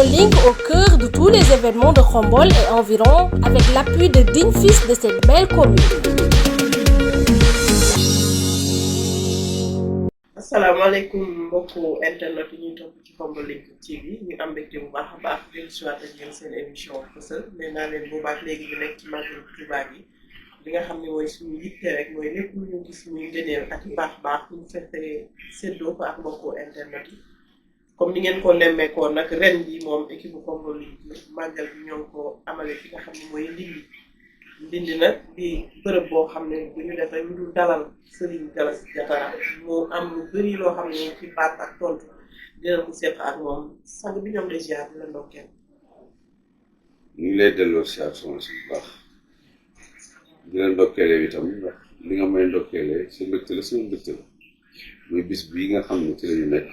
Link au cœur de tous les événements de Khombol et environ avec l'appui de dignes fils de cette belle commune. asalaamaaleykum mbokku internet yi ñuy topp ci Khombol Link TV ñu am mbégte bu baax a baax dellu si waat ak yéen seen émission Fësël nee naa leen bu baax léegi ñu nekk ci màggalu Tuubaa gi li nga xam ne mooy suñu yitte rek mooy lépp lu ñu gis muy ngëneel ak baax ñu fexe séddoo ko ak mbokku internet yi comme ni ngeen ko nemmeekoo nag ren ji moom équipe bu Khombol Link màggal bi ñoo ngi ko amale fi nga xam ne mooy Ndindi nag di bërëb boo xam ne bu ñu def rek lu dul dalal Serigne Gallas Diatara moo am lu bëri loo xam ne ci baat ak tontu dina ko seq ak moom sang bi ñoom lay ziar di la ndokkeel. ñu ngi lay delloo ziar soxna si bu baax di la ndokkeelee itam ndax li nga may ndokkeelee sa mbégte la sama mbégte la muy bis bii nga xam ne ci la ñu nekk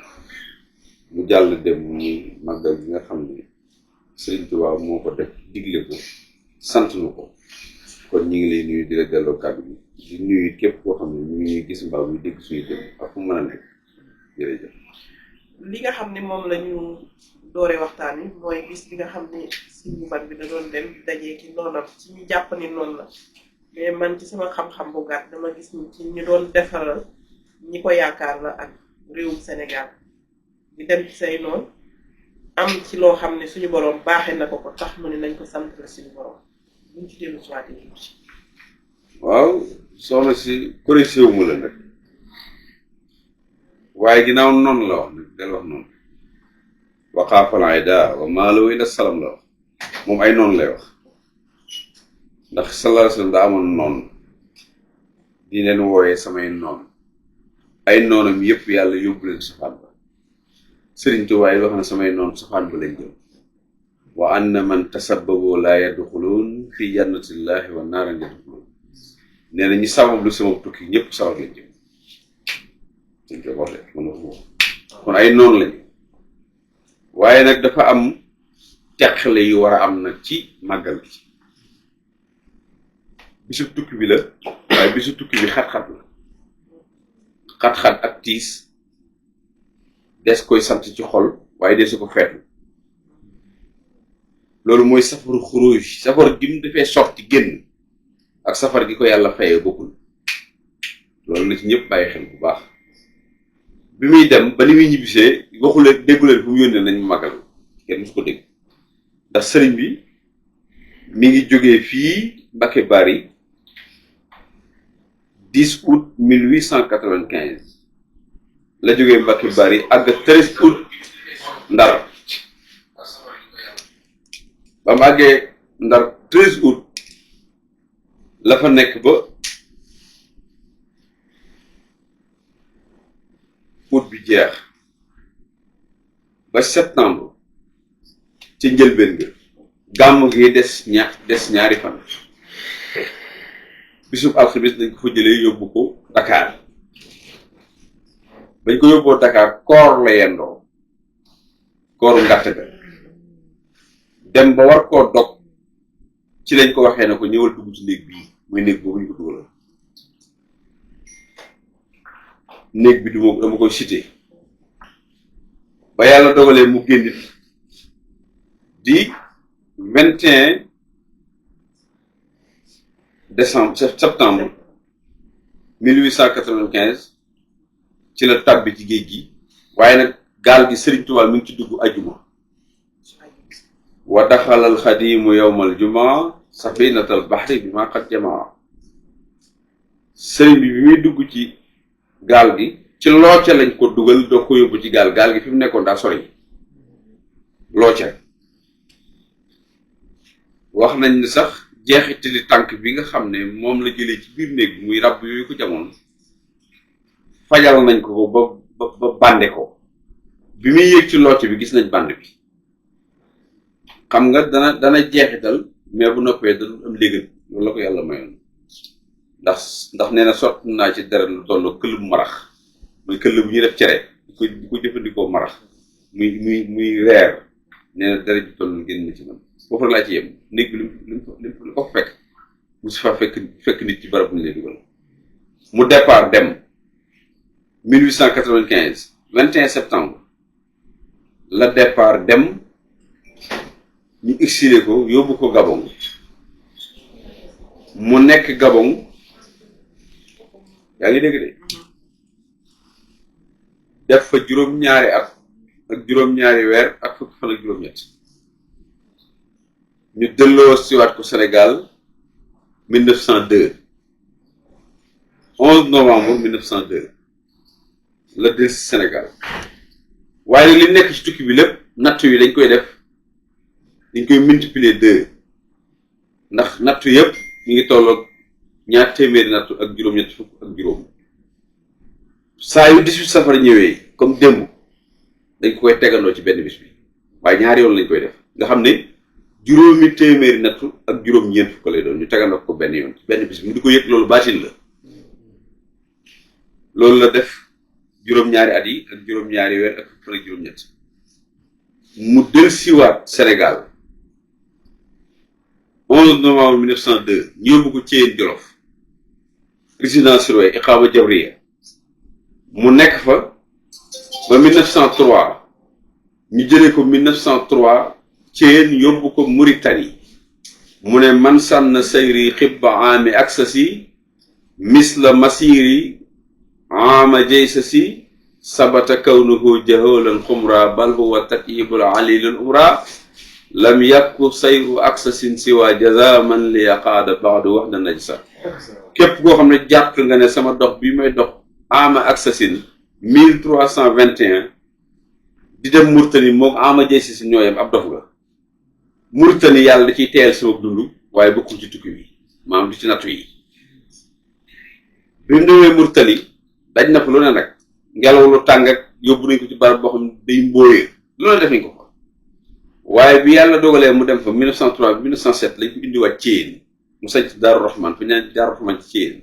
mu jàll dem muy màggal bi nga xam ne Serigne Touba moo ko def digle ko sant na ko. kon ñu ngi lay nuyu di la delloo kàddu bi di nuyu képp koo xam ne ñu ngi ñuy gis mbaaw mi dégg suñu jëm ak fu mu mën a nekk jërëjëf. li nga xam ne moom la ñu dooree waxtaan wi mooy bis bi nga xam ne suñu mag bi da doon dem dajee ki noonam ci ñu jàpp ni noonu la mais man ci sama xam-xam bu gàtt dama gis ni ci ñu doon defaral ñi ko yaakaar la ak réewum Sénégal di dem ci say noonu am ci loo xam ne suñu borom baaxee na ko tax mu ne nañ ko sant la suñu borom. waaw soxna si corrigé wu ma la nag waaye ginnaaw noonu la wax nag del wax noonu waqaafal ayda wa maalu ila salam la wax moom ay noonu lay wax ndax sallallahu alayhi wa sallam daa amoon noonu di leen wooyee samay noonu ay noonam yëpp yàlla yóbbu leen safaan ba Sëriñ Tuubaa yi wax na samay noonu safaan ba lañ jëm wa anna man tasabbabu laa yadxuluun fi jannatillahi wa naaran yadxuluun nee na ñi sabablu sama tukki ñëpp sawar lañ jëm suñ koy wax de mën wax kon ay noonu lañu waaye nag dafa am teqale yu war a am nag ci màggal gi bisu tukki bi la waaye bisu tukki bi xat-xat la xat-xat ak tiis des koy sant ci xol waaye des ko feetu loolu mooy safaru xuruj safar gi mu defee sorti génn ak safar gi ko yàlla fayee bokkul loolu na ci ñëpp bàyyi xel bu baax bi muy dem ba ni muy ñibbisee waxuleen dégguleen fu mu yónnee nañ mu màggal kenn musu ko dégg ndax sëriñ bi mi ngi jógee fii Mbacké Bari 10 août 1895 la jógee Mbacké Bari àgg 13 août Ndar ba mu àggee Ndar 13 août la fa nekk ba août bi jeex ba septembre ci njëlbeen nga gàmmu gi des ñaari fan bisub alxamis dañ ko fa jëlee yóbbu ko Dakar bañ ko yóbboo Dakar koor la yendoo kooru ngàtt ga dem ba war koo dog ci lañ ko waxee ne ko ñëwal dugg ci néeg bii muy néeg boobu ñu ko dugal néeg bi dama koy cité ba yàlla dogalee mu génn di 21 septembre 1895 ci la tàbbi ci géej gi waaye nag gaal gi Sëriñ Tuubaa mi ngi ci dugg ajuma wa daxalal xadimu yowmal jumaa safinatal baxri bi maa xat jamaa sëriñ bi muy dugg ci gaal gi ci looca lañ ko dugal doo ko yóbbu ci gaal gi fi mu nekkoon daa sori looca wax nañ ni sax jeexitali tànk bi nga xam ne moom la jëlee ci biir néeg bi muy rab yooyu ko jamoon fajal nañ ko ba bànde ko bi muy yéeg ci looca bi gis nañ bànd bi xam nga dana jeexital mais bu noppee dana am léegi loolu la ko yàlla mayoon ndax nee na sott naa ci dara lu toll këll bu marax muy këll bu ñuy def cere di ko jëfandikoo marax muy reer nee na dara ji toll génn na ci man foofu laa ci yem néeg bi lu ko fekk mu si fa fekk nit ci barab bu ñu lay dugal mu départ dem 1895 21 septembre la départ dem ñu exilé ko yóbbu ko Gabon mu nekk Gabon yaa ngi dégg de def fa juróom-ñaari at ak juróom-ñaari weer ak fukki fan ak juróom-ñett ñu delloo siwaat ko Sénégal 1902 11 novembre 1902 la del si Sénégal waaye li nekk ci tukki bi lépp nattu yi dañ koy def dañ koy multiplier 2 ndax nattu yëpp ñu ngi tolloog ñaar téeméeri nattu ak juróom-ñett fukk ak juróom saa yu 18 safar ñëwee comme démb dañ ko koy tegandoo ci benn bis bi waaye ñaari yoon lañ koy def nga xam ne juróomi téeméeri nattu ak juróom-ñeent fukk lay doon ñu tegandoo ko benn yoon ci benn bis bi mu di ko yëg loolu baatin la loolu la def juróom-ñaari at yi ak juróom-ñaari weer ak fukk ak juróom-ñett mu del siwaat Sénégal 11 novembre 1902 ñu yóbbu ko Thièyène Jolof résidence surveillée iqaama jabriya mu nekk fa ba 1903 ñu jëlee ko 1903 Thièyène yóbbu ko Mauritanie mu ne man sànn sayri xibba aami aksasi misla masiri ama jaysasi sabata kawnuhu jaholan xumra bal huwa tatyibul alilul umra lam yakku sayru aksasin siwa jaza man li yaqaada baadu wax na najsa képp koo xam ne jàpp nga ne sama dox bi may dox ama aksasin 1321 di dem Mauritanie moom ama jaysasi ñooyam ab dox nga Mauritanie yàlla da ciy teel sama dund waaye bokkul ci tukki bi maam du ci nattu yi bi mu demee Mauritanie daj na fa lu ne nag ngelaw lu tàng ak yóbbu nañ ko ci barab boo xam ne day mbóoyee lu ne def nañ ko fa waaye bi yàlla dogalee mu dem fa 1903 bi 1907 lañ ko indiwaat Thièyène mu sañ ci Daaru Rahman fi ñaan Daaru Rahman ci Thièyène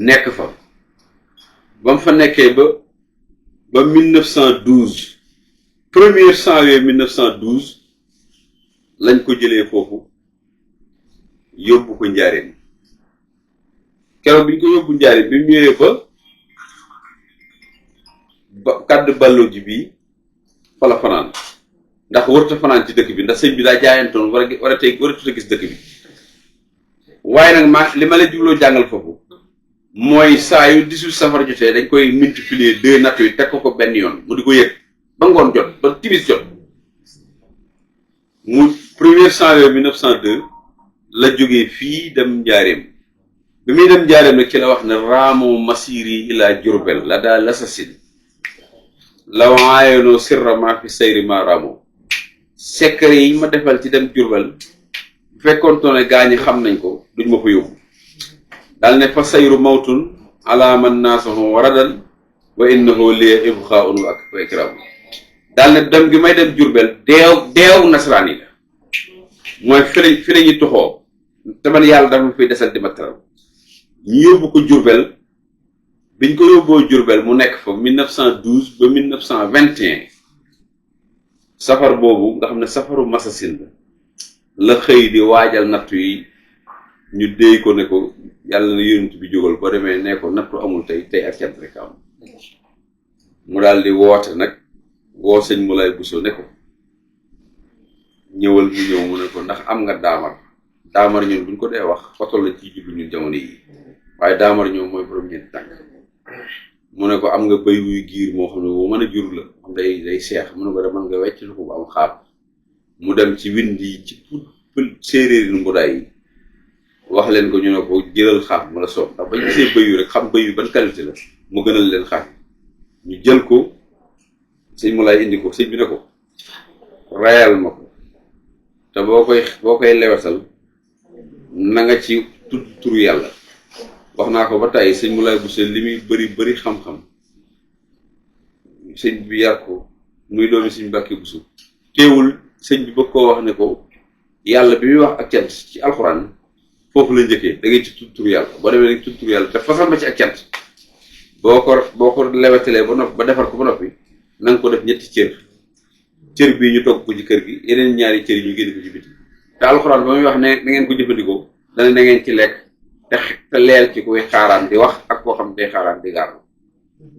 nekk fa ba mu fa nekkee ba 1912 1er janvier 1912 lañ ko jëlee foofu yóbbu ko Njaaréem keroog bi ñu ko yóbbu Njaaréem bi mu ñëwee ba kàddu ballo ji bii fa la fanaan ndax warut a fanaan ci dëkk bi ndax sëñ bi daa jaayantoon war a gis dëkk bi waaye nag li ma la jubloo jàngal foofu mooy saa yu 18 safar jotee dañ koy multiplier 2 nattu yi teg ko benn yoon mu di ko yëg ba ngoon jot ba timis jot mu 1er janvier 1902 la jógee fii dem Njaaréem bi muy dem Njaaréem nag ci la wax ne raamu masiri ila Jurbel la daa l'assasine law aayono sirra maa fi sayri ma raamu secret yi ma defal ci dem Jurbel bu fekkoon ne gaa ñi xam nañ ko duñ ma fa yóbbu daal ne fa sayru mawtun ala man naasahu waradan wa innahu li ibxaun wa ikram daal ne dem gi may dem Jurbel deew nasaraan yi la mooy fi la ñuy toxoo te man yàlla dafa fiy desal di ma teral ñu yóbbu ko Jurbel biñ ko yóbboo Jurbel mu nekk fa 1912 ba 1921 safar boobu nga xam ne safaru masasin la xëy di waajal nattu yi ñu déy ko ne ko yàlla na yonent bi jógal boo demee ne ko nattu amul tey ak cant rek am mu daal di woote nag woo sëñ Moulay Bousso ne ko ñëwal mu ñëw mu ne ko ndax am nga daamar ñun buñ ko dee wax fotol la ciy jublu ñun jamono yi waaye daamar ñoom mooy borom ñeenti tànk mu ne ko am nga béy wuy giir moo xam ne boo mën a jur la xam day seex mu ne ko de mën nga wecc lu ko bu am xaar mu dem ci wind yi ci pël séeréer yi mboodaay yi wax leen ko ñu ne ko jëlal xaar ma la soob ndax bañ gisee béy yu rek xam béy yu ban qualité la mu gënal leen xaar ñu jël ko sëñ mu lay indi ko sëñ bi ne ko rayal ma ko te boo koy lewetal na nga ci tudd turu yàlla wax naa ko ba tey sëñ Moulay Bousso li muy bëri xam-xam sëñ bi yar ko muy doomi sëñ Mbàkke Bousso teewul sëñ bi bëgg koo wax ne ko yàlla bi muy wax ak cant ci alxuraan foofu la njëkkee da ngay ci tudd turu yàlla boo demee nag tudd turu yàlla te fasal ma ci ak cant boo ko lewetalee ba noppi ba defar ko ba noppi na nga ko def ñetti cër bii ñu togg ko ci kër gi yeneen ñaari cër yi ñu génn ko ci biti te alxuraan ba muy wax ne na ngeen ko jëfandikoo dana na ngeen ci lekk te leel ci kuy xaaraan di wax ak koo xam ne day xaaraan di gaar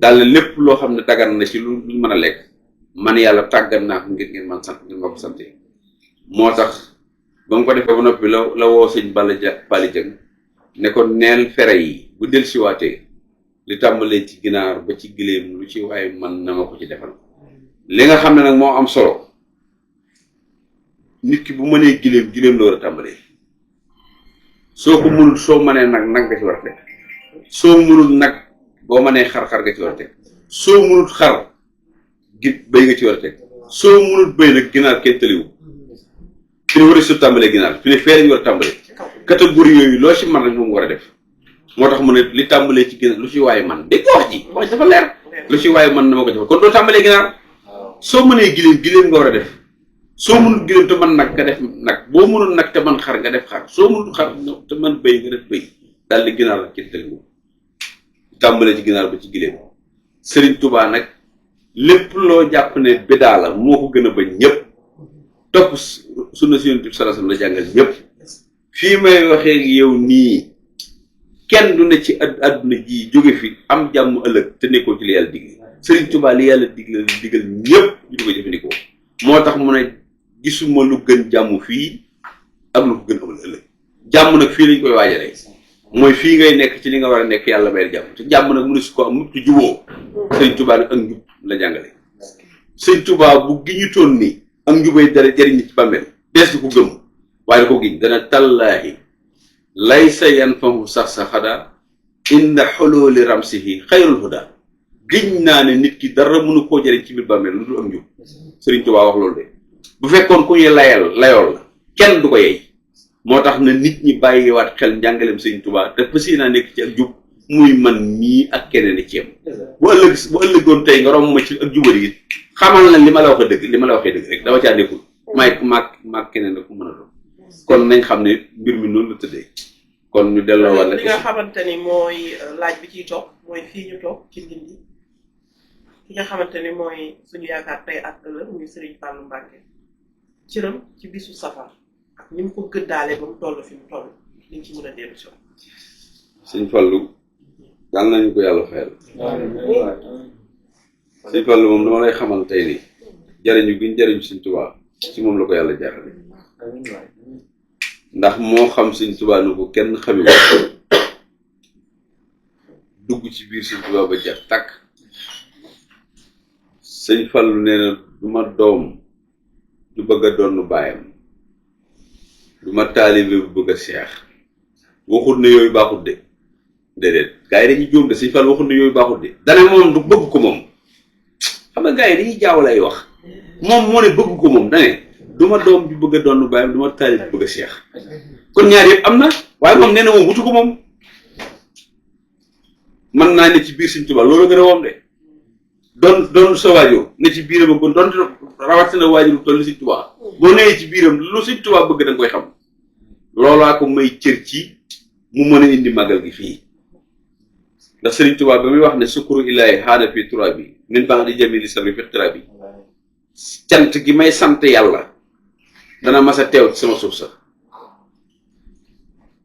daal ne lépp loo xam ne dagan na ci lu mën a lekk man yàlla tàggat naa ko ngir ngeen man sant ngeen ma ko sante moo tax ba mu ko defee ba noppi la woo sëñ Balla Pali Jëng ne ko neel fere yi bu del siwaatee li tàmbalee ci ginaar ba ci giléem lu ci waaye man na ma ko ci defal li nga xam ne nag moo am solo nit ki bu mënee giléem la war a tàmbalee soo ko mënul soo mënee nag nga ci war a teg soo mënul nag boo mënee xar nga ci war a teg soo mënul xar béy nga ci war a teg soo mënul béy nag ginaar kenn tëliwu fi ne war a su tàmbalee ginaar fi ne fee lañu war a tàmbalee catégorie yooyu loo ci man rek moom war a def moo tax mu ne li tàmbalee ci ginaar lu ci waaye man dégg wax ji dafa leer lu ci waaye man na ma ko defal kon doo tàmbalee ginaar soo mënee giléem nga war a def soo mënul giléem te man nag nga def nag boo mënul nag te man xar nga def xar soo mënul xar te man béy nga def béy daal di ginaar la kenn tëliwu tàmbalee ci ginaar ba ci giléem Sëriñ Tuubaa nag lépp loo jàpp ne bidaa la moo ko gën a bañ ñëpp topp sunna si Yonent bi sallallahu alayhi wasallam la jàngal ñëpp fii may waxee ak yow nii kenn du ne ci àdduna ji jóge fi am jàmm ëllëg te nekkoo ci li yàlla digle Sëriñ Tuubaa li yàlla digle digal ñëpp ñu di ko jëfandikoo moo tax mu ne gisuma lu gën jàmm fii ak lu ko gën amul ëllëg jàmm nag fii lañ koy waajalee mooy fii ngay nekk ci li nga war a nekk yàlla may jàmm te jàmm nag mu ne su ko am mukk ci juboo Sëriñ Tuubaa nag ak njub la jàngale Sëriñ Tuubaa bu giñu toon ni ak njubay dara jëriñ ci bàmmeel dees di ko gëm waaye da ko giñ dana tallaahi laysa yanfahu sax sa xada inda xolooli ramsihi xayrul huda giñ naa ne nit ki dara mënu koo jëriñ ci biir bàmmeel lu dul ak njub Sëriñ Tuubaa wax loolu de bu fekkoon ku ñuy layool la kenn du ko yey moo tax na nit ñi bàyyiwaat xel njàngaleem Sëriñ Tuubaa te fas naa nekk ci ak jub muy man mii ak keneen i ceeb bu ëllëgoon tey nga romb ma ci ak jubari it xamal na li ma la waxee dëgg rek dama caa nekkul maag keneen la ku mën a doon kon nañ xam ne mbir mi noonu la tëddee kon ñu delloo wala li nga xamante ni mooy laaj bi ciy toog mooy fii ñu toog ci Ndindi ki nga xamante ni mooy suñu yaakaar tey ak ëllëg muy Serigne Fallou Mbacké cëram ci bisu safar ak ni mu ko gëddaale ba mu toll fi mu toll liñ ci mën a dellu si Sëñ Fallou yal nañu ko yàlla fayal Sëñ Fallou moom dama lay xamal tey ni jariñu gi ñu jariñu Sëñ Tuubaa ci moom la ko yàlla jaarale ndax moo xam Sëñ Tuubaa nu ko kenn xame ko dugg ci biir Sëñ Tuubaa ba jeex tàkk Sëñ Fallou nee na du ma doom du bëgg a doon baayam du ma taalibe bu bëgg a seex waxut ne yooyu baaxut de déedéet gars yi dañuy jóom de Sëñ Fall waxut ne yooyu baaxut de dane moom du bëgg ko moom xam nga gars yi dañuy jaaw lay wax moom moo ne bëgg ko moom dane du ma doom ju bëgg a doon bàyyam du ma taalib bu bëgg a seex kon ñaar yëpp am na waaye moom nee na moom wutu ko moom mën naa ne ci biir Sëñ Tuubaa loolu gën a woom de doon sa waajur ne ci biiram kon doon rawatina waajur toll Sëñ Tuubaa boo nee ci biiram lu Sëñ Tuubaa bëgg da nga koy xam loolaa ko may cër ci mu mën a indi màggal gi fii ndax Sëriñ Tuubaa ba muy wax ne sukuru ilaahi haana fi turaabi min ba'di jamili sabri fi turaabi cant gi may sant yàlla dana mas a teew ci sama suuf sax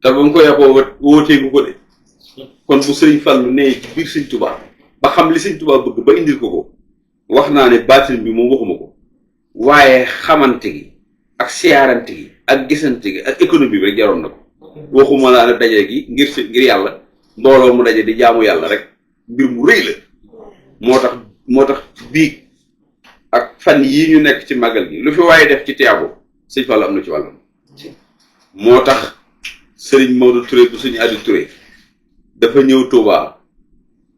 te ba mu koy waxoo wóoteegu ko de kon bu Sëriñ Fallu nee ci biir Sëriñ Tuubaa ba xam li Sëriñ Tuubaa bëgg ba indil ko wax naa ne baatin bi moom waxuma ko waaye xamante gi ak siyaarante gi ak gisante gi ak économie bi rek jaroon na ko waxuma laa ne daje gi ngir yàlla mbooloo mu daje di jaamu yàlla rek mbir mu rëy la moo tax biig ak fan yii ñu nekk ci màggal gi lu fi waaye def ci tiyaabo Sëñ Fallu am na ci wàllam moo tax Sëriñ Maodo Touré bu Sëñ Adi Touré dafa ñëw Touba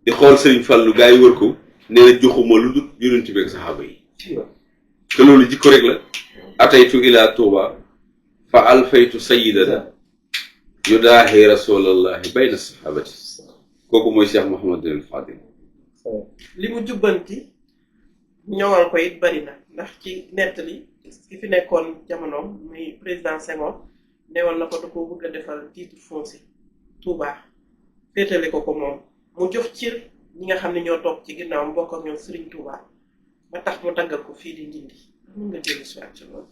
di xool Sëriñ Fallu gaa yi wër ko nee na joxuma lu dul yonent bi ak saxaaba yi te loolu jikko rek la ataytu ila Touba fa alfaytu sayyidana yudaahi rasulallahi bayna sahabati kooku mooy Cheikh Mouhamadul Fadil li mu jubbanti ñëwal ko it bari na ndax ci nettali ki fi nekkoon jamonoom muy président Senghor newoon na ko da ko bëgg a defal titre foncier Touba féetale ko moom mu jox cër ñi nga xam ne ñoo toog ci ginnaaw mbokk ak ñoom Serigne Touba ba tax mu daggal ko fii di Ndindi mun nga jëli soit ci loolu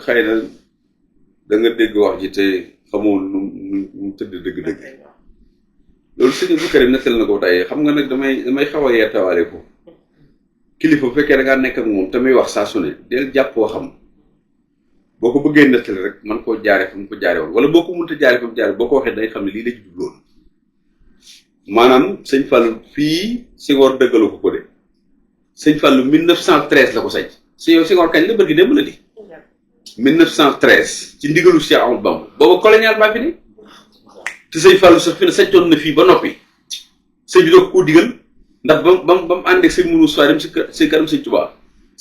xëy na da nga dégg wax ji te xamoo nu tëdd dëgg-dëgg loolu sëñ Abdou Karim nettal na ko tey xam nga nag damay xaw a yeetawaale ko kilifa bu fekkee da ngaa nekk ak moom te muy wax saa su ne del jàpp waxam boo ko bëggee nettali rek man koo jaaree fa mu ko jaaree woon wala boo ko mënta jaaree fa mu jaaree boo ko waxee day xam ne lii la jubloon maanaam sëñ Fallou fii Senghor dëggalu ko de sëñ Fallou 1913 la ko sañ si yow Senghor kañ la bërgi démb la di 1913 ci ndigalu Cheikh Ahmadou Bamba booba colonial baa fi ne te sëñ Fallou sax fi ne sañtoon na fii ba noppi sëñ bi doog koo digal ndax ba mu ànd ak sëñ Mourou Sow dem si kanam sëñ Touba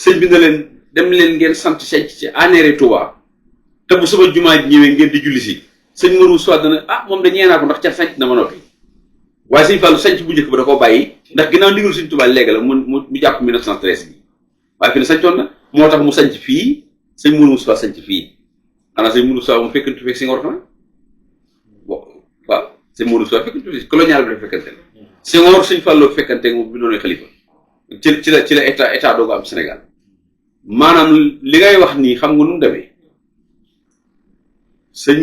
sëñ bi na leen dem leen ngeen sant sañ ci aneere Touba te bu sama jumaa ji ñëwee ngeen di julli si sëñ Mourou Sow dana moom da ñeenaa ko ndax ca sanc na ma noppi waaye sëñ Fallou sanc bu njëkk ba da koo bàyyi ndax ginnaaw ndigal sëñ Touba léegi la mu jàpp 1913 bi waaye fi ne sancoon na moo tax mu sanc fii sëñ Mourou Sow sanc fii xanaa sëñ Mourou Sow mu fekkantu fekk Senghor xanaa waaw sëñ Mourou Sow fekkantu fekk colonial bi la fekkante Senghor sëñ Fallou fekkante moom bi doonee xalifa ci la état dooga am Sénégal maanaam li ngay wax nii xam nga nu mu demee sëñ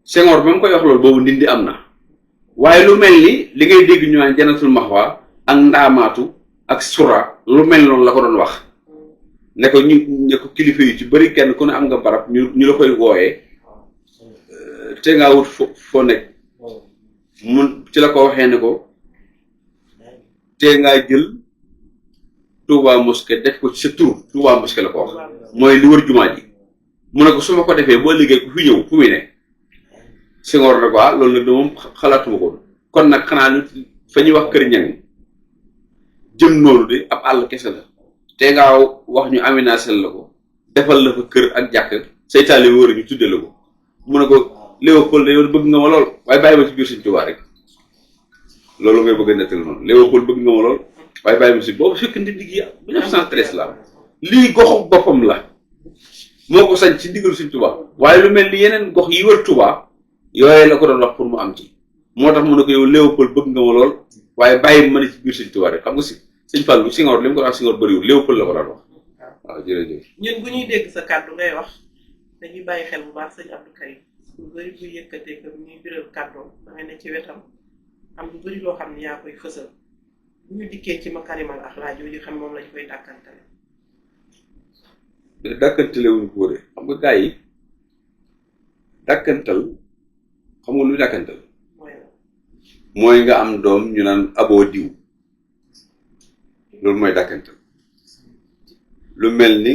Senghor ba mu koy wax loolu boobu ndindi am na waaye lu mel ni li ngay dégg ñu naan janatul maxwa ak ndaamaatu ak sura lu mel noonu la ko doon wax ne ko ñu ko kilifa yu ci bëri kenn ku ne am nga barab ñu la koy wooyee te ngaa wut foo nekk mun ci la ko waxee ne ko te ngaa jël Touba mosquée def ko ci sa tur Touba mosquée la ko wax mooy li wër jumaa ji mu ne ko su ma ko defee boo liggéey ku fi ñëw fu muy ne Senghor ne ko loolu nag moom xalaatuma ko kon nag xanaa fa ñuy wax kër ñang jëm noonu de ab àll kese la te ngaa wax ñu aménagé la ko defal la fa kër ak jàkk say taalibe wër ñu tuddee la ko mu ne ko Léopold de yow bëgg nga ma lool waaye bàyyi ma ci biir Sëñ Tuubaa rek loolu ngay bëgg a nettali noonu Léopold bëgg nga ma lool waaye bàyyi ma si boobu fekk ndi gi 1913 la lii goxu boppam la moo ko sañ ci ndigalu Sëñ Tuubaa waaye lu mel ni yeneen gox yi wër Tuubaa yooyu la ko doon wax pour mu am ci moo tax mu ne ko yow Léopold bëgg nga ma lool waaye bàyyi ma ne ci biir Sëñ Tuubaa rek xam nga si Sëñ Fallu Senghor li mu ko wax Senghor bëriwul Léopold la ko daan wax waaw jërëjëf. ñun bu ñuy dégg sa kàddu ngay wax dañuy bàyyi xel bu baax sëñ Abdou Karim lu bëri buy yëkkatee que ñuy biral kàddoom da ngay ne ci wetam am lu bëri loo xam ne yaa koy fësal bu ñu dikkee ci makarimal axlaaq jooju xam moom lañ koy dàkkantale. dàkkantale wuñ ko de xam nga gars yi dàkkantal xam nga luy dàkkantal mooy nga am doom ñu naan aboo diw loolu mooy dàkkantal lu mel ni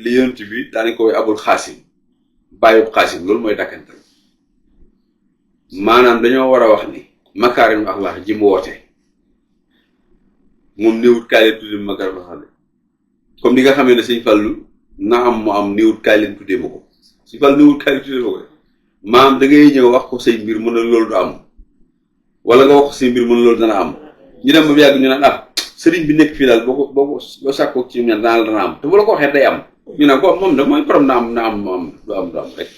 li yonent bi daanañ ko woy abul xaasim bàyyub xaasim loolu mooy dàkkantal maanaam dañoo war a wax ni makaarim axlaaq ji mu woote moom néewut kaay leen tuddee makaarim axlaaq comme ni nga xamee ne Sëñ Fallu na am mu am néewut kaay leen tuddee ma ko Sëñ Fallu néewut kaay leen tuddee ma ko maanaam da ngay ñëw wax ko say mbir mën na loolu du am wala nga wax ko say mbir mën na loolu dana am ñu dem ba yàgg ñu naan sëriñ bi nekk fii daal boo sàkkoo ci ñun dana am te bu la ko waxee day am ñu ne ko moom da mooy borom na am du am rek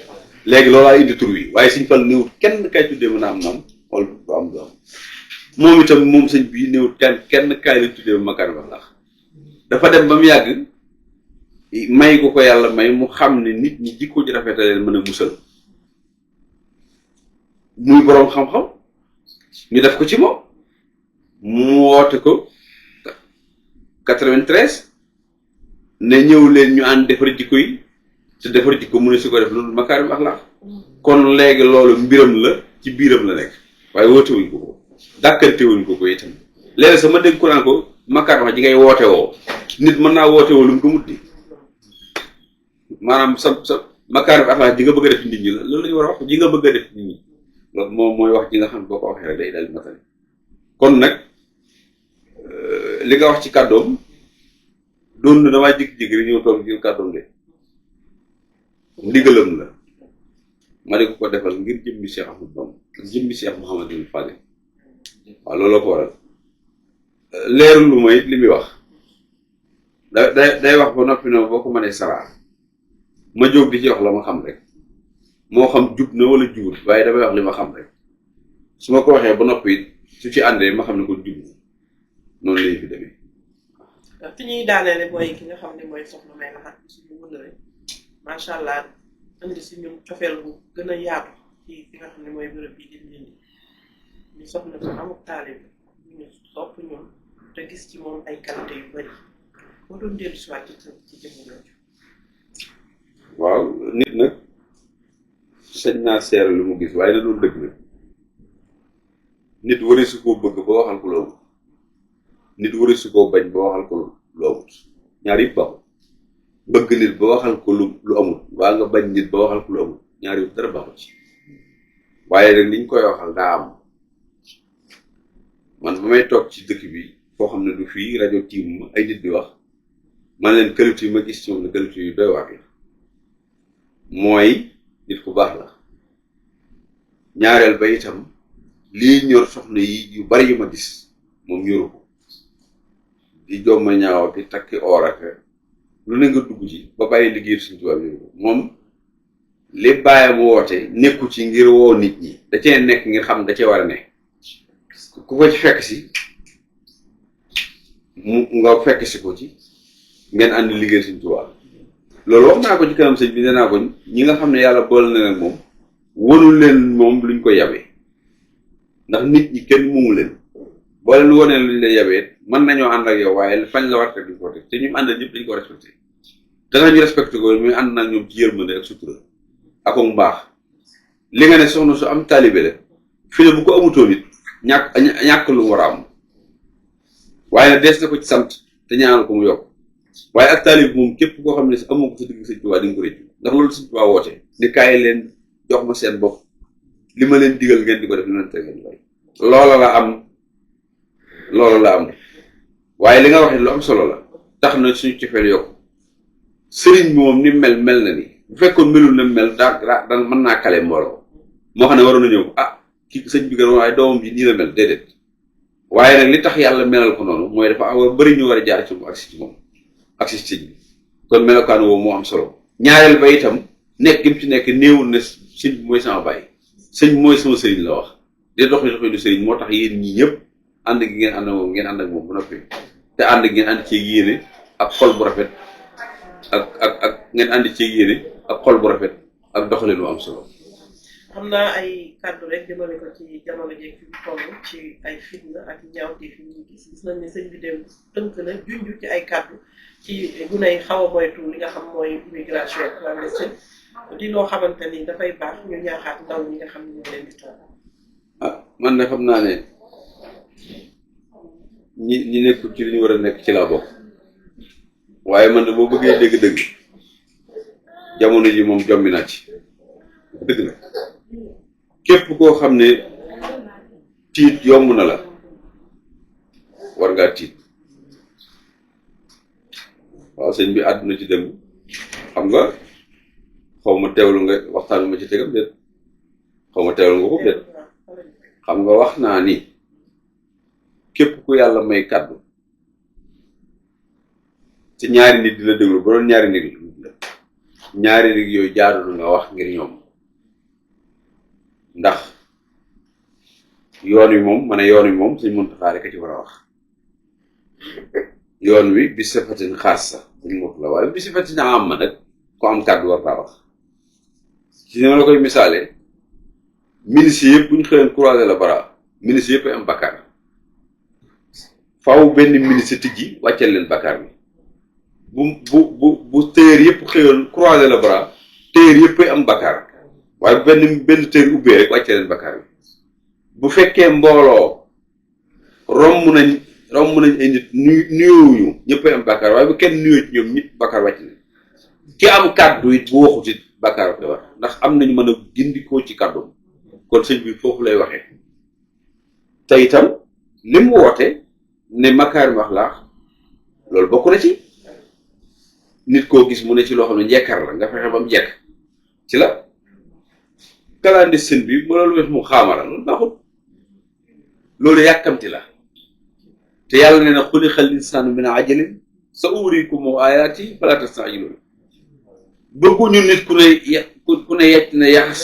léegi loolaa indi tur wi waaye Sëñ Fallu néewut kenn kay tuddee ma na am wala du am moom itam moom sëñ bi néewut kenn kaay la tuddee ma makaarim axlaaq dafa dem ba mu yàgg may ko yàlla may mu xam ne nit ñi jikko ji rafet leen mën a musal muy boroom xam-xam ñu def ko ci moom mu woote ko 93 ne ñëw leen ñu ànd defar jikko yi te defar jikko mu ne si ko def loolu makaarim axlaaq kon léegi loolu mbiram la ci biiram la nekk waaye woote wuñ ko dàkkante wuñ ko itam léegi sama dégg ko naan ko makaarim ji ngay woote woo nit mën naa woote woo lu mu ko mut di maanaam sa makaarim axlaaq ji nga bëgg a def nit ñi la loolu la ñu war a wax ji nga bëgg a def nit ñi loolu moom mooy wax ji nga xam ne boo ko waxee rek day dal matali kon nag li nga wax ci kàddoom doon na damaa jékki-jékki rek ñëw toog jël kàddoom de ndigalam la ma di ko defal ngir jëmmi Cheikh Ahmadou Bamba jëmmi Cheikh Mouhamadou Fadil waaw looloo ko waral leerul lu may li muy wax day wax ba noppi na boo ko mënee saraa ma jóg di ci wax la ma xam rek moo xam jub na wala jubut waaye damay wax li ma xam rek su ma ko waxee ba noppi su ci àndee ma xam ne ko jub noonu lañu fi demee. fi ñuy daaneele mooy ki nga xam ne mooy soxna May Laxat suñu wëndale macha allah indi si ñun cofeel bu gën a yaatu ci fi nga xam ne mooy bërëb bii di Ndindi ñu soxna su amuk taalib ñu sopp ñun te gis ci moom ay qualité yu bari boo doon dellu si waat ci jëmm jooju. waaw nit nag sañ naa seere lu mu gis waaye na doon dëgg nag nit wari su koo bëgg ba waxal ko loolu nit wari su koo bañ ba waxal ko lu amut ñaar yëpp baaxul bëgg nit ba waxal ko lu amut waa nga bañ nit ba waxal ko lu amut ñaar yëpp dara baaxul ci waaye nag liñ koy waxal daa am man ba may toog ci dëkk bi foo xam ne du fii rajo tiim ay nit di wax man leen qualité yi ma gis ci moom ne qualité yu doy waar la mooy nit ku baax la ñaareel ba itam lii ñor soxna yi yu bari yu ma gis moom ñoru ko di jomma ñaaw di takki or ak lu ne nga dugg ci ba bàyyi liggéey suñu tubaab ñoru ko moom li bàyyam woote nekku ci ngir woo nit ñi da cee nekk ngir xam da cee war a ne ku ko ci fekk si mu nga fekk si ko ci ngeen ànd liggéey suñu tubaab loolu wax naa ko ci kanam sëñ bi nee naa ko ñi nga xam ne yàlla boole na leen moom wonul leen moom luñ ko yabee ndax nit ñi kenn moomu leen boo leen wonee luñ leen yabee mën nañoo ànd ak yow waaye fañ la war a duñ ko def te ñu àndal ñëpp dañ ko respecté te tax ñu respecté ko muy ànd nag ñoom ci yërmande ak sutura ak mu baax li nga ne soxna su am taalibe la fi ne bu ko amutoo nit ñàkk lu war a am waaye nag dees na ko ci sant te ñaanal ko mu yokk waaye ak taalib moom képp koo xam ne si amoo ko sa digg sëñ Tuubaa di nga ko rëccu ndax loolu sëñ Tuubaa woote ni kaay leen jox ma seen bopp li ma leen digal ngeen di ko def li ma leen teg ngeen bay loola la am waaye li nga waxee lu am solo la tax na suñu cofeel yokk sëriñ bi moom ni mel na ni bu fekkoon melul na mel daa mën naa kale mbooloo moo xam ne waroon na ñëw kii sëñ bi gën waaye doomam ji nii la mel déedéet waaye nag li tax yàlla melal ko noonu mooy dafa am bëri ñu war a jaar ci moom agsi ci moom agsi ci sëñ bi kon melokaan woowu moo am solo ñaareel ba itam nekk gi mu ci nekk néewul ne sëñ bi mooy sama baay sëñ mooy sama sëriñ la wax di dox du sëriñ moo tax yéen ñii ñëpp ànd gi ngeen ànd ak moom bu noppi te ànd gi ngeen ànd ci yéene ak xol bu rafet ak ngeen ànd ci yéene ak xol bu rafet ak doxalin lu am solo. xam naa ay kàddu rek jëmale ko ci jamono jeeg fi mu toll ci ay fitna ak ñaawte fi ñuy gis nañ ne sëñ bi dem tënk na junj ci ay kàddu ci gunay xaw a moytu li nga xam mooy immigration clandestine di loo xamante ni dafay baax ñu ñaaxaat ndaw ñi nga xam ne ñu leen di toog. man de xam naa ne ñi nekkul ci li ñu war a nekk ci laa bokk waaye man de boo bëggee dëgg-dëgg jamono ji moom jommi naa ci dëgg la. képp koo xam ne tiit yomb na la war ngaa tiit waaw sëñ bi àdduna ci dem xam nga xaw ma teewlu nga waxtaan ma ci tegam déet xaw ma teewlu nga ko déet xam nga wax naa ni képp ku yàlla may kàddu ci ñaari nit di la déglu ba doon ñaari nit yooyu jaadu na nga wax ngir ñoom ndax yoon wi moom suñ Muntaxaa rek a ci war a wax yoon wi bi sifatin xaas sax suñ mot la waaye bi sifatin am ma nag ko am kàddu war taa wax ci ni ma la koy misaale ministre yëpp bu ñu xëyoon croiser la bara ministre yëpp am bakkaar faaw benn ministre tijji wàcceel leen bakkaar bi bu téer yëpp xëyoon croiser la bara téer yëpp am bakkaar waaye benn téer ubbee rek wàccee leen bakkaar bi bu fekkee mbooloo romb nañ ay nit nuyuwuñu ñëppay am bakkaar waaye bu kenn nuyoo ci ñoom ñëpp bakkaar wàcc na ki am kàddu it bu waxut it bakkaar koy wax ndax am nañu mën a gindikoo ci kàddu kon sëñ bi foofu lay waxee te itam li mu woote ne makaarim axlaaq loolu bokk na ci nit koo gis mu ne ci loo xam ne njekkar la nga fexe ba mu jekk ci la clandestin bi mu loolu wex mu xaamara loolu baaxut loolu yàkkamti la te yàlla nee na xuliqal insaanu min ajalin sa uriikum aayaati falaa tasta'jiluun bëgguñu nit ku ne yecc ne yaxas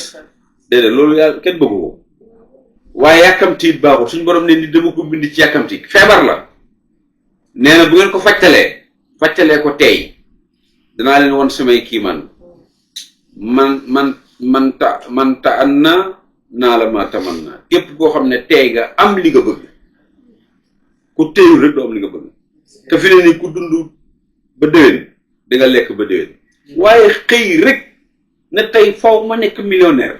déedéet loolu yàlla kenn bëggu ko waaye yàkkamti it baaxut suñu borom ne ni dama ko bind ci yàkkamti feebar la nee na bu ngeen ko fajtalee ko tey danaa leen woon samay kiimaan man ta an naa la ma taman na képp koo xam ne tey nga am li nga bëgg ku téyul rek doo am li nga bëgg te fi ne ni ku dund ba déwén di nga lekk ba déwén waaye xëy rek ne tey faw ma nekk millionnaire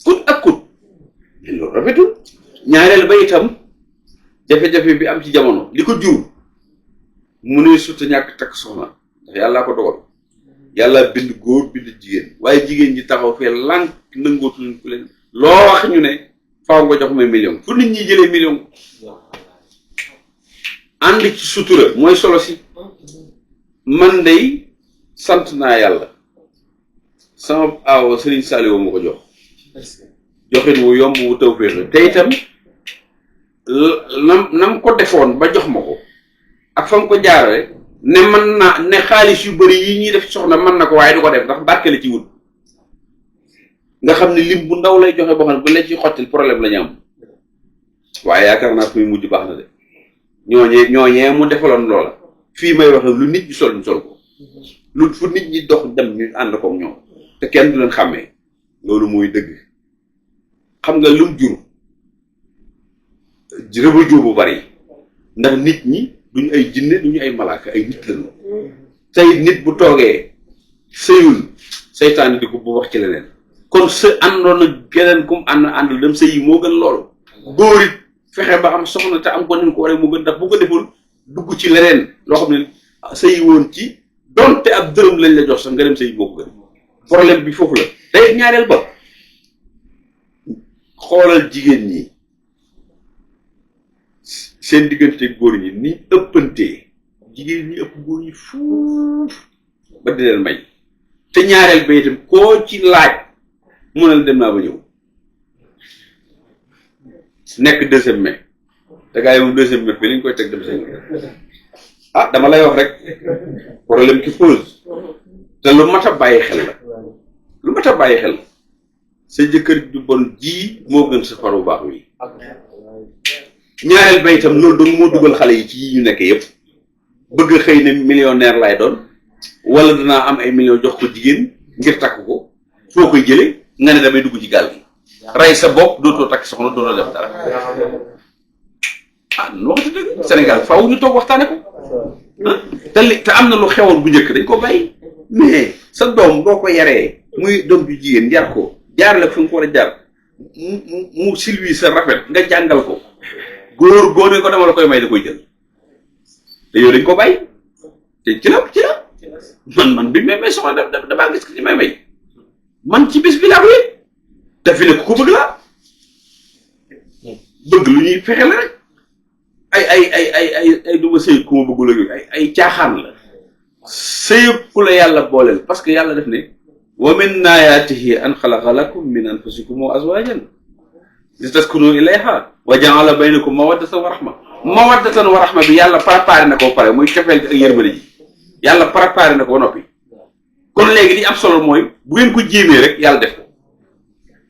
kut ak kut mais loolu rafetul. ñaareel ba itam jafe-jafe bi am ci jamono li ko jur mu ne surtout ñàkk takk soxna ndax yàllaa ko dogal yàlla bind góor bind jigéen waaye jigéen ñi taxaw fee lànk nangootuñ ku leen loo wax ñu ne faaw nga jox may million fu nit ñi jëlee million ànd ci sutura mooy solo si man day sant naa yàlla sama aaw Serigne Saliou ma ko jox joxin wu yomb wu taw féex te itam nam ko defoon ba jox ma ko ak fa mu ko jaarale ne man naa ne xaalis yu bëri yi ñuy def soxna mën na ko waaye du ko def ndax barke la ci wut nga xam ne lim bu ndaw lay joxe boo xam ne bu la ci xottil problème la ñu am waaye yaakaar naa fi mujj baax na de ñooñee mu defaloon loola fii may waxe lu nit ñi sol ñu sol ko lu fu nit ñi dox dem ñu ànd koog ñoom te kenn du leen xàmmee loolu mooy dëgg xam nga lum jur rëba joo bu bari ndax nit ñi duñu ay jinne duñu ay malaaka ay nit lañu tey nit bu toogee sëyul seytaane di ko bu wax ci leneen kon àndoon ak geneen kum àndal dem sëy yi moo gën loolu góor it fexe ba am soxna te am ko nen ko waree moo gën ndax bu ko deful dugg ci leneen loo xam ne sëy woon ci donte ab dërëm lañ la jox sax nga dem sëy moo ko gën problème bi foofu la tey ñaareel ba xoolal jigéen ñi seen diggante góor ñi ni ëppantee jigéen ñi ëpp góor ñi fuuf ba di leen may te ñaareel ba itam koo ci laaj mu ne la dem naa ba ñëw nekk deuxième mai te gars yi moom deuxième mai bi lañ koy teg dem seen ah dama lay wax rek problème qui pose te lu mat a bàyyi xel la lu mat a bàyyi xel sa jëkkër ju bon ji moo gën sa faru baax wi ñaareel ba itam loolu dong moo dugal xale yi ci yi ñu nekk yëpp bëgg xëy ne millionnaire laay doon wala danaa am ay millions jox ko jigéen ngir takk ko foo koy jëlee nga ne damay dugg ci gaal gi rey sa bopp dootoo takk soxna dootoo def dara ah nu waxati dëgg Sénégal faaw ñu toog waxtaane ko te am na lu xewoon bu njëkk dañ ko bàyyi mais sa doom boo ko yaree muy doom ju jigéen yar ko jaarale fu nga ko war a jaar mu silwi sa rafet nga jàngal ko góor ne ko dama la koy may da koy jël te yow dañ ko bàyyi te ci la man bi may soxna damaa gis ko ci may man ci bis bi laa ko yëg te fi ne ku ko bëgg laa bëgg lu ñuy fexe la rek ay duma sëy ku ma bëggul ak ay caaxaan la sëyëb ku la yàlla booleel parce que yàlla def ne wa min aayaatihi an xalaqa lakum min anfusikum azwaajan litaskunu ilayha wa ja'ala baynakum mawaddatan wa rahma bi yàlla préparé na ko ba pare muy cofeel ak yërmande ji yàlla préparé na ko ba noppi kon léegi li am solo mooy bu ngeen ko jéemee rek yàlla def ko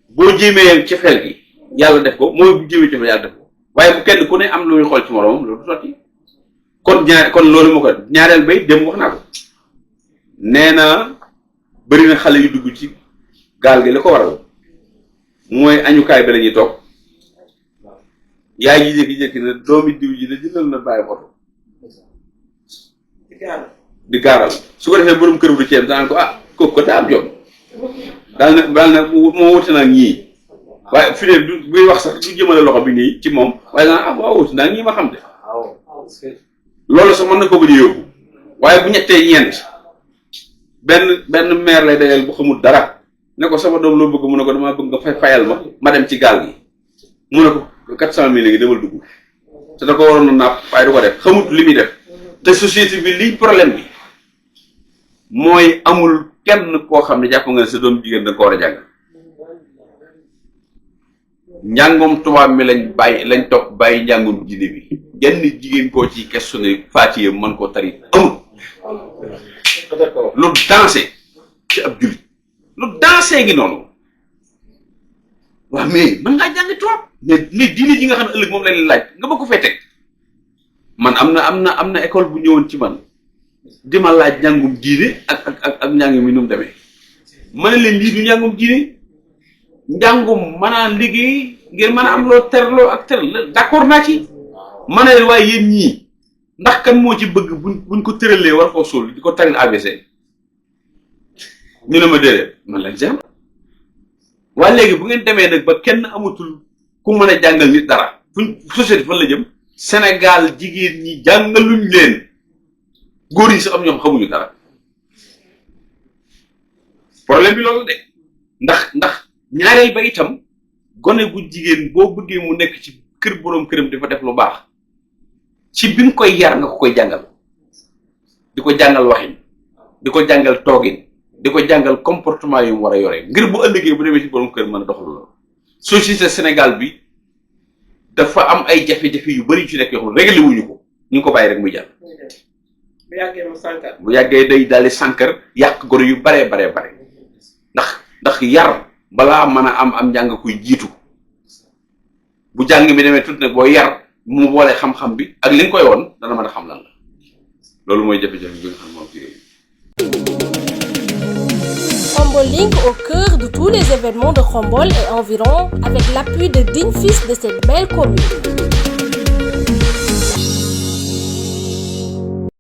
boo jéemee cofeel gi yàlla def ko mooy bu jéemee cofeel yàlla def ko waaye bu kenn ku ne am lu muy xool ci moroomam loolu du sotti kon loolu moo ko ñaareel bay dem wax naa ko nee na bëri na xale yu dugg ci gaal gi la ko waral mooy añukaay ba la ñuy toog yaay ji jékki-jékki ne doomi diw ji de jëndal na bàyyi oto di gaaral su ko defee borom kër bu ceeb daan ko kooku ko daa am jom daal na moo wuti naa ñii waaye fi ne buy wax sax du jëmale loxo bi nii ci moom waaye daan waaw wuti naa ñii ma xam de loolu sax mën na ko bëgg a yóbbu waaye bu ñettee ñeent benn maire lay dajal bu xamul dara ne ko sama doom loo bëgg mu ne ko damaa bëgg nga fayal ma dem ci gaal gi mu ne ko 400 000 léegi demal dugg te da ko waroon na napp waaye du ko def xamut li muy def te société bi lii problème bi mooy amul kenn koo xam ne jàpp nga ne sa doom jigéen da nga ko war a jàng njàngum tubaab mi lañ topp bàyyi njàngum diine bi genn jigéen koo ci questionné Faatiha mën koo tari amul lu dansé ci ab jullit lu dansé ngi noonu waaw mais mën ngaa jàng tubaab mais diine ji nga xam ne ëllëg moom lañ laaj nga bëgg ko fay teg man am na école bu ñëwoon ci man di ma laaj njàngum diine ak njàng mi nu mu demee ma ne leen lii du njàngum diine njàngum mën a liggéey ngir mën a am loo terloo ak teral d'accord naa ci ma ne leen waaye yéen ñii ndax kan moo ci bëgg buñ ko tëralee war koo suul di ko taril ABC ñu ne ma déedéet man leen jeex na waaye léegi bu ngeen demee nag ba kenn amatul ku mën a jàngal nit dara fuñ société fan la jëm Sénégal jigéen ñi jàngaluñ leen góor yi sax am ñoom xamuñu dara problème bi loolu de ndax ñaareel ba itam gone gu jigéen boo bëggee mu nekk ci kër boroom këram dafa def lu baax ci bi nga koy yar nga ko koy jàngal di ko jàngal waxin di ko jàngal toogin di ko jàngal comportement yu mu war a yore ngir bu ëllëgee bu demee ci boroom kër mën a doxal loolu société Sénégal bi dafa am ay jafe-jafe yu bari yu ci nekk yoo xam ne réglé wuñu ko ñu ngi ko bàyyi rek muy jàll. bu yàggee mu sànkar. bu yàggee day daal di sànkar yàq gone yu baree bare ndax yar balaa mën a am njàng kuy jiitu bu jàng mi demee tuuti nag boo yar mu boole xam-xam bi ak li nga koy woon dana mën a xam lan la loolu mooy jafe-jafe bi nga xam moom ci Khombole Link au cœur de tous les événements de Khombole et environ avec l'appui de dignes fils de cette belle commune.